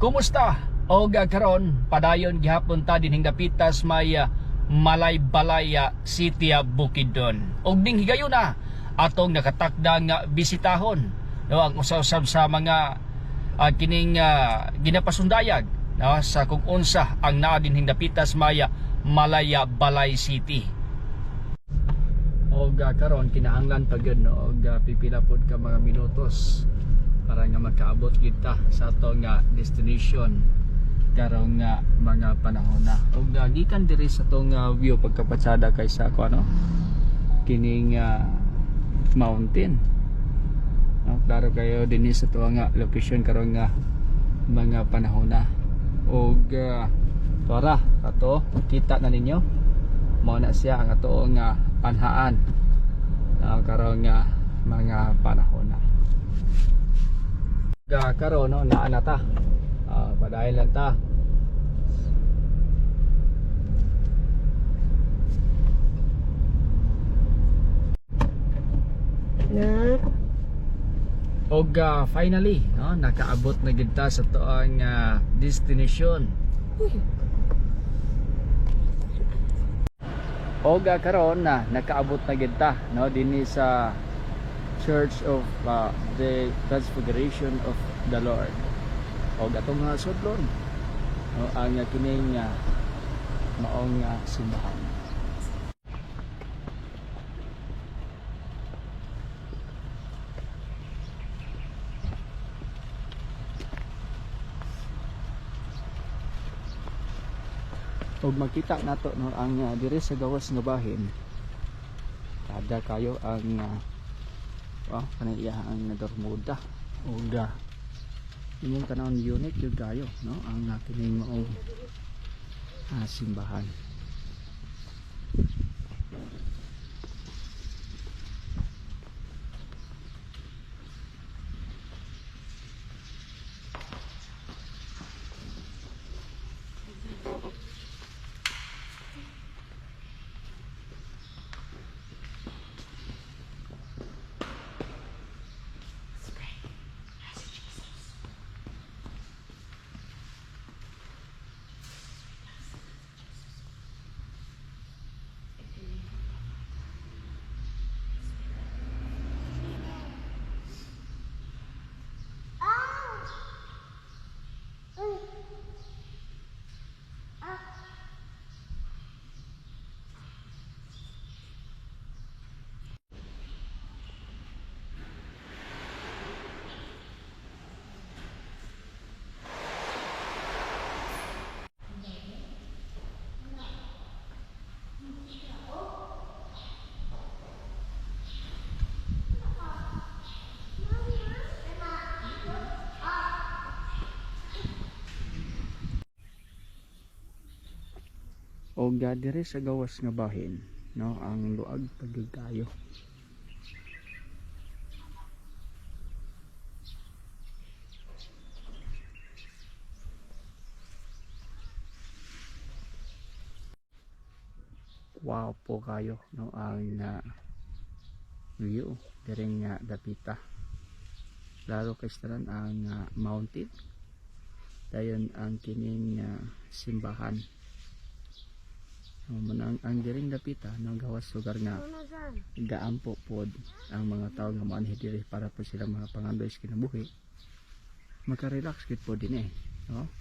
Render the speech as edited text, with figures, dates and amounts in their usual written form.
Kumusta? Og karon padayon gihapon ta dinhing dapita sa may Malaybalay City, Bukidnon. Og ning higayuna atong nakatakda nga bisitahon, no, ang usa-usab sa mga kining ginapasundayag, no, sa kung unsa ang naa dinhing dapita sa may Malaybalay City. Og karon kinahanglan pa gyud, no, og pipila pod ka mga minutos para nga makaabot kita sa ato nga destination karong nga mga panahon na. Og gikan diri sa atong view pagkapatsada kay sa ko ano kining mountain, no, klaro kayo dinhi sa ato nga location karon nga mga panahon na. Og para ato kita na ninyo, mao na siya ang ato nga panhaan karon nga mga panahon na. Ga karon, no, naa na ta. Padayon lang ta. Na. Og finally, no, nakaabot na gid ta sa tuang destination. Uy. Og karon na nakaabot na gid ta, no, dinhi sa Church of the Transfiguration of the Lord. Og atong sudlon, no, ang kining maong simbahan. Og makita nato, no, ang diri sa gawas nga bahin, kada kayo ang oh, kanang iya ang Bermuda og inyong tanawon, unique yun kayo, no, ang kining maong simbahan. Let's pray. Ask Jesus. Og diri sa gawas nga bahin, no, ang luag pagid kayo. Wow po kayo, no, ang view diri nga dapita, lalo kay tanan ang mountain, dayon ang kining simbahan. Ang diring dapita, no, gawas lugar nga gaampo pod ang mga tao nga moanhi diri para po sila mga pangandoy sa kinabuhi, makarelax gid po din eh, no.